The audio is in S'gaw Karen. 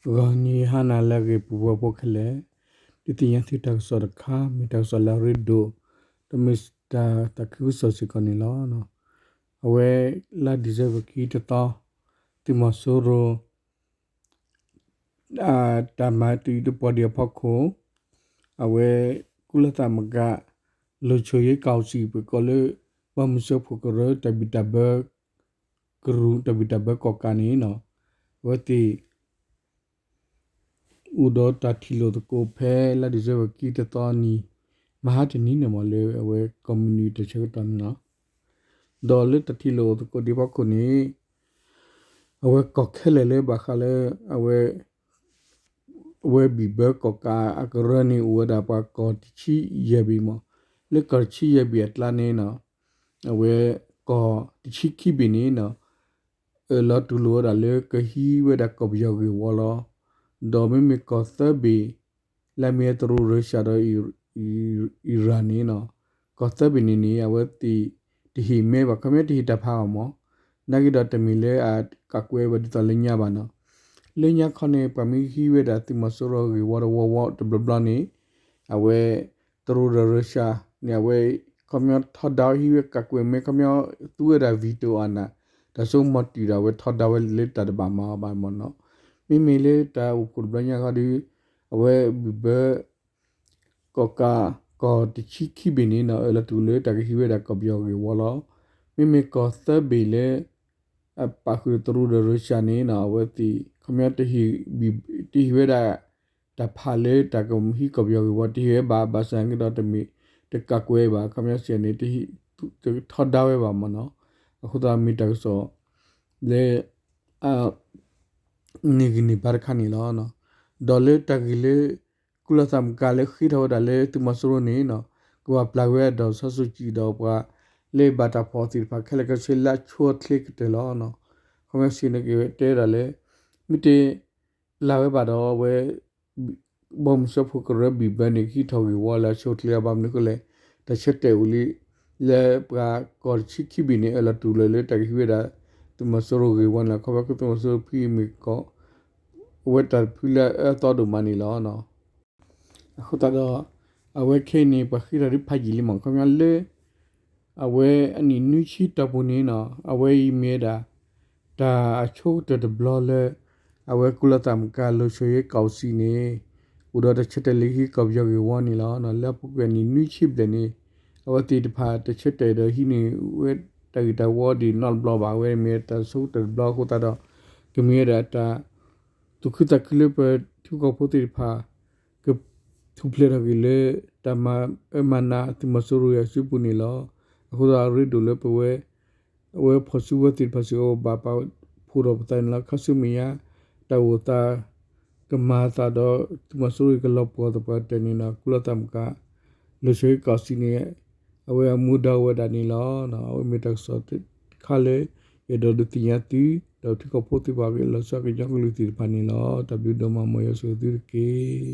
ဂီၤနံၤဟါနၤလၢအဂ့ၤ ပူၤဖှိၣ်ဖိခဲလၢာ်, ဒုးသ့ၣ်ညါသုတၢ်ကစီၣ်တခါ မ့ၢ်တၢ်ကစီၣ်လၢအရ့ဒိၣ်, ဒီးမ့ၢ်တၢ်သးခုကစီၣ်စ့ၢ်ကီးန့ၣ်လီၤ. အဝဲလါဒံၣ်စဲဘၢၣ်ခံတသီ, သုးမီၤစိရိၤ တၢ်မၤတုၤတပှီၤဒံးအဖီခိၣ်, အဝဲ ကုလသမဂ္ဂ လုံခြုံရေးကောင်စီ ပကိးလၢ ဘီမုၢ်စၢဖှိၣ်ကရၢ တၢ်ဘံၣ်တၢ်ဘၢ ကရူၢ် တၢ်ဘံၣ်တၢ်ဘၢကီၣ်ကးန့ၣ် အဝဲသ့ၣ် အိၣ်ဒီးတၢ်ထံၣ်လိာ်သကိးဖဲလါဒံၣ်စဲဘၢၣ်ခံတသီနံၤ, မဟါတနံၤန့ၣ်မး လၢအဝဲကီၢ်မုၢ်နုာ်တၢ်ဆၢကတီၢ်န့ၣ်လီၤ. ဒီးလၢတၢ်ထံၣ်လိာ်သကိးဒံးအဖီခိၣ်န့ၣ် အဝဲကီၢ်ခဲလၢာ်လၢဘၣ်ဃးလၢ အဝဲ အဝဲဘံၣ်ဘၢကီၣ်ကးအကရၢန့ၣ် အိၣ်ဝဲဒၣ်ပှၤကီၢ်တဆံယဲၢ်ဘ့ၣ်မး, လၢကီၢ်တဆံယဲၢ်ဘ့ၣ်အကျါန့ၣ် အဝဲကီၢ်တဆံခံဘ့ၣ်န့ၣ် အၢၣ်လီၤတူၢ်လိာ်ဝဲဒၣ်လၢကဟံးဝဲဒၣ်ကီၢ်ပယီၤဂ့ၢ်ဝီလီၤ. ဒီးမ့မ့ၢ်ကီၢ်သၢဘ့ၣ် လၢအမ့ၢ်တရူး ရၢၡါ ဒီး အံရၣ်န့ၣ် ကီၢ်သၢဘ့ၣ်န့ၣ်န့ၣ် အဝဲသ့ၣ်တဟ့ၣ်မဲဘၣ်, ခီပညီတဟ့ၣ်တၢ်ဖးအီၤမး, နာ်က့ဒီးတမ့ၢ်လၢအကးကွဲးဝဲဒ်သိးလၢညါဘၣ်နီၤ. လၢညါခီန့ၣ် ပှၤမ့ၢ်ဟံးဝဲဒၣ်သုးမီၤစိရိၤဂ့ၢ်ဝီတဝီဝီတဘျီဘျီန့ၣ် အဝဲ တရူးဒီးရၢၡါန့ၣ် အဝဲ ခီပညီထီဒါဟံးဝဲကးကွဲးမဲ ခီပညီသူဝဲဒၣ် veto အနၢ် တၢ်ဆိကမိၣ်တုၤဒီး အဝဲထီဒါဝဲလၢတၢ်တဘၣ်မၤအီၤဘၣ်မးနီၤ. မ့မ့ၢ်လၢတၢ်အိၣ်ဖှိၣ်တဘျီညါခီဒီး အဝဲဘံၣ်ဘၢ ကီၣ်ကး ကီၢ်တဆံခံဘ့ၣ်န့ၣ်နီၤ အၢၣ်လီၤတူၢ်လိာ်လၢတၢ်ကဟံးဝဲဒၣ်ကီၢ်ပယီၤဂ့ၢ်ဝီလီၤ. မ့မ့ၢ်ကီၢ်သၢဘ့ၣ်လၢ အပာ်ဃုာ်တရူးဒီးရၢၡါန့ၣ်နီၤ အဝဲသ့ၣ် ခီပညီ တဟ့ၣ်ဝဲဒၣ် တၢ်ဖးလၢတၢ်ကဟံးကီၢ်ပယီၤဂ့ၢ်ဝီ တဟ့ၣ်ဝဲဘၣ်, ဘၣ်ဆၣ်နာ်က့ဒီးတမ့ၢ် တကးကွဲးဘၣ်, ခီပညီစံးန့ၣ် တထီဒါဝဲဘၣ်မးနီၤ. အဃိသတးမ့ၢ်တၢ်ကစီၣ်လၢ န့ၢ်ဂံၢ်န့ၢ်ဘါတခါန့ၣ်လီၤ. ဒီးလၢတၢ်ဂ့ၢ်လၢ ကုလသမဂ္ဂလၢဃ့ထီၣ်ဝဲဒၣ်လၢသုးမီၤစိရိၤန့ၣ်နီၤ ကဘၣ်ပျၢ်ဝဲဒၣ် ဒေါ်အောင်ဆန်းစုကြည် ဒီးပှၤလၢဘၣ်တၢ်ဖီၣ်သ့ၣ်တဖၣ် ခဲလၢာ်ခဲဆ့လၢအဆိအချ့ကတၢၢ်လီၤ. ခီပညီစံးန့ၣ်က့ၤတဲဝဲဒၣ်လၢ မ့ၢ်တပျၢ်ဝဲဘၣ်ဒီးအဝဲ ဘီမုၢ်စၢဖှိၣ်ကရၢဘံၣ်ဘၢန့ၣ် ကဟံးထီၣ်ဂ့ၢ်ဝီလၢအဆိအချ့လီၤ. ဘၣ်မနုၤအဃိလဲၣ်, တၢ်ဆၢတဲာ်အိၣ်လံ လၢပှၤကီၢ်တဆံခံဘ့ၣ်န့ၣ် အၢၣ်လီၤတူၢ်လိာ်လၢတၢ်ကဟံးဝဲဒၣ် သုးမီၤစိရိၤဂ့ၢ်ဝီန့ၣ်လီၤ. ခီဖျိသုးမီၤစိရိၤဖဲအံၤမ့ၢ်ကီၢ် အဝဲတၢ်တဖုလၢအအၢအသီဒိၣ်မးန့ၣ်လီၤ. အဃိသတးဒီး အဝဲခဲအံၤန့ၣ် ပှၤဃ့ထီၣ်ဒုးဖးယံာ်လံမး ခီပညီလၢ အဝဲအနံၣ်နွံဆံတီၢ်ပူၤန့ၣ်နီၤ အဝဲအံၤမ့ၢ်ဝဲဒၣ် တၢ်အဆိကတၢၢ်တဘျီလၢ အဝဲကုလသမဂ္ဂ လုံခြုံရေးကောင်စီ န့ၣ် အိၣ်ဒီးတၢ်ဆၢတဲာ်လၢဟံးကီၢ်ပယီၤဂ့ၢ်ဝီန့ၣ်လီၤ. လၢအပူၤကွံာ်အနံၣ်နွံဆံဘျဲၣ်န့ၣ် အဝဲသ့ၣ်တဖၣ်တၢ်ဆၢတဲာ်ဒီးဟံးန့ၢ်ဝဲတၢ်ဂ့ၢ်တၢ်ဝီဒံးနီတဘျီဘၣ်. အဝဲမ့ၢ်တၢ်ဆိကတၢၢ်တဘျီအဃိသတးဒီး ကမ့ၢ်ဝဲဒၣ်တၢ် သူၣ်ခုသးခုလၢပထံဖိကီၢ်ဖိသ့ၣ်တဖၣ် ကထူၣ်ဖျဲးထီၣ်က့ၤလၢ တၢ်မၤအၢမၤနးသုးမီၤစိရိၤအစုပူၤန့ၣ်လီၤ. အဃိသတးအရ့ဒိၣ်လၢပဝဲ အဝဲဖီၣ်စုကဝဲၤသ့ၣ်တဖၣ်စ့ၢ်ကီး ဘၣ်ပာ်ဖှိၣ်ထီၣ်ပသးန့ၣ်လီၤ. ခါဆူမဲာ်ညါ တၢ်အိၣ်သး ကမၤအသးဒီး သုးမီၤစိရိၤကလီၤပှီၢ်သပှၢ်တၢၢ်န့ၣ်ဒီး ကုလသမဂ္ဂ လုံခြုံရေးကောင်စီ န့ၣ် အဝဲအမူဒါအိၣ်ဝဲဒၣ်န့ၣ်လီၤ. အဝဲမ့ၢ်တၢ်ကစီၣ်တခါလၢ ယအဲၣ်ဒိးဒုးသ့ၣ်ညါသု ဒီးထံကီၢ်ဖိသ့ၣ်တဖၣ် လီၤဆီကညီကလုာ်သ့ၣ်တဖၣ်န့ၣ်လီၤ. တၢ်ဘျုးဒိၣ်မး မ်ယွၤဆိၣ်ဂ့ၤသုတက့ၢ်.